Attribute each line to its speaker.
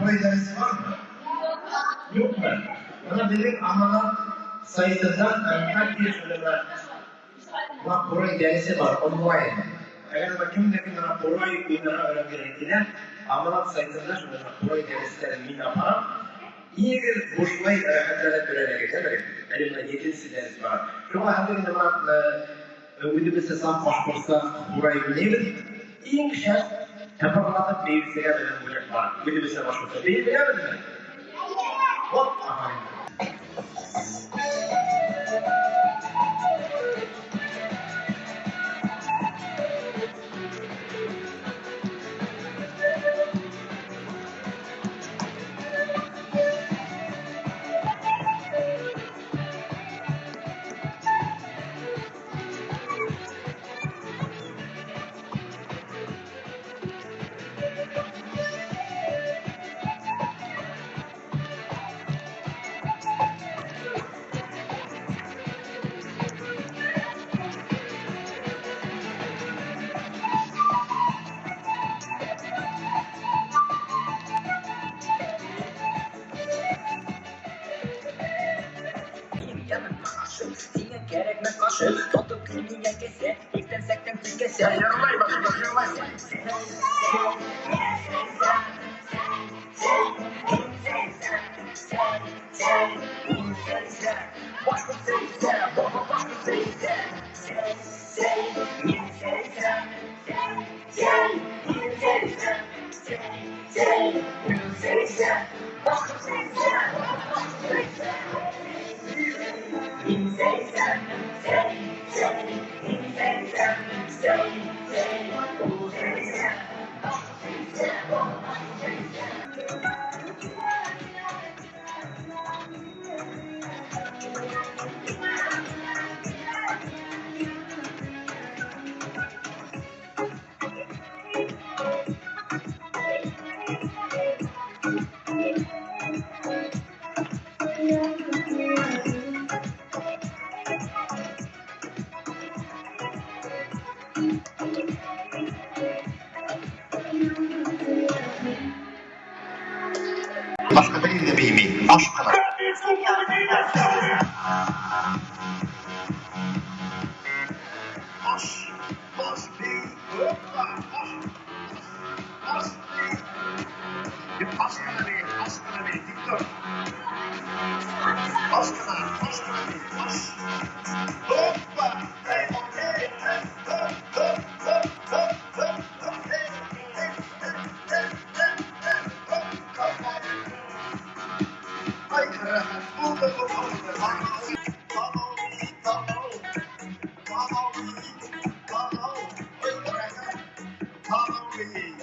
Speaker 1: Ҡурай дәресе бармы? Юҡмы? Бына беҙҙең Аманат сайтында ВКонтакте бына ҡурай дәресе бар, онлайн. Әгәр ҙә кемдә кем бына ҡурай уйнарға өйрәнгеһе килә, Аманат сайтында шунда ҡурай дәрестәрен мин апарам. Инегеҙ, бушлай рәхәтләнеп өйрәнегеҙ, әмер. Әле бына 7-нсе дәрес бара. Шуға хәҙер инде бына үҙебеҙсә саф башҡортса ҡурай уйнайбыҙ. Иң шәп тыпырлатып бейеүсегә беҙҙең бүләк бар. Үҙебеҙсә башҡортса бейей беләбеҙме? Вот, афарин.
Speaker 2: Һиңә кәрәкмәҫ ҡашыҡ, тотоп кил миңә кәсә, иртәнсәктән кискәсә.
Speaker 1: Йырлай башҡорттар, йырлай. Башҡа бер ерҙә бейемәй, аш ҡына. Аш, аш бей, опа, аш, аш бей. Аш ҡына бей, аш ҡына бей, тик тор. Аш ҡына, аш ҡына бей, аш. Опа, эй, эй, эй, хоп, хоп, хоп, хоп, хоп, хоп, эй, эй, эй, эй, эй, эй, хоп, хоп. Ай, рәхәт булды был. Танау, танау, танау, танау, ай, рәхәт. Танау бей.